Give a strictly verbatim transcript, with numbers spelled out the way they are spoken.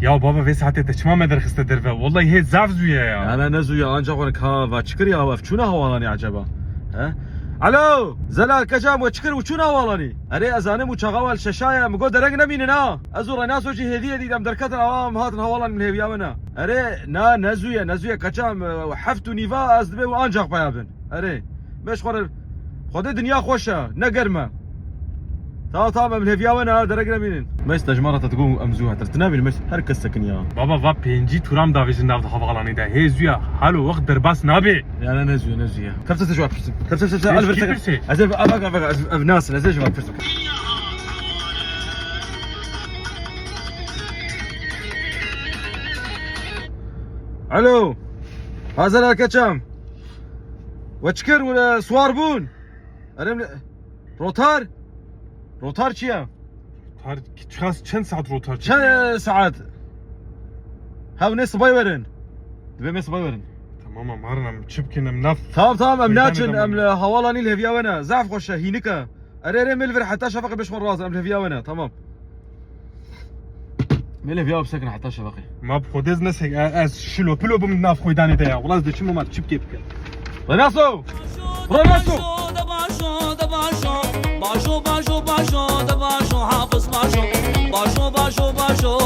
Ya baba, vê saetê te çima me derxiste derve? Wallahî hê zaf zû ye ya. Na, na, ne zû ye, ancak were ka va çi kir ya, ev çûna hevalanî acaba? He? Alo, Zelal Keçam, we çi kir û çûna hevalanî? Erê, ez zanim û çaxa wal şeşa ye, min got dereng nemînin ha. Ez û Renaso jî hêdî hêdî dem derketin, awa em hatin hevalan min hêviya min e. Erê, na, ne zû ye, ne zû ye, Keçam, e, heft û nîva ez dibê û ancak peya bin. Erê. Meş xwe re, Xwedê dinya xweş e, ne germ e. Tamam, tamam, em hêviya we ne, derek nemînin. Meş, te ji me re te digo em zû hatir. Tu nabînî meş, her kes sekiniya. Baba, va pêncî turam davêjin nav hevalanê de. Hê zû ya, halo wext derbas nabe. Ya ne, ne zû, ne zû ya. Tepse, tepse, jawab pirsim. Tepse, tepse, tepse, Meş, al kî ver, pirsê? Ez ev, ev, ev, ev, ev, ev nasin, ez ê jawab pirsim. Alo. Hazel Erkeçam. We çi kir, were swar bûn? Erê, rotar? Rotar çi ye? Rotar, çi, çend saet rotar çekiyor? Çend saet? Hew ne sibay werin. Divê me sibay werin. Tamam, em herin, em çi bikin, em nav. Tamam, tamam, em naçin, em li hevalanî li hêviya we ne. Zaf xweş e, hînik e. Erê, erê, mêl vir heta şefaqê bêş xwe razin, em li hêviya we ne, tamam. Mêl hêviya we bisekine heta şefaqê. Ma bi Xwedê ez nesek, e-, ez şilo pilo bim nav xwêdanê de ya. Wala ez diçim ma çi bikê bikim. Renaso! Renaso! De başo, de başo, başo, başo, başo, de başo, Hafiz başo, başo, başo, başo.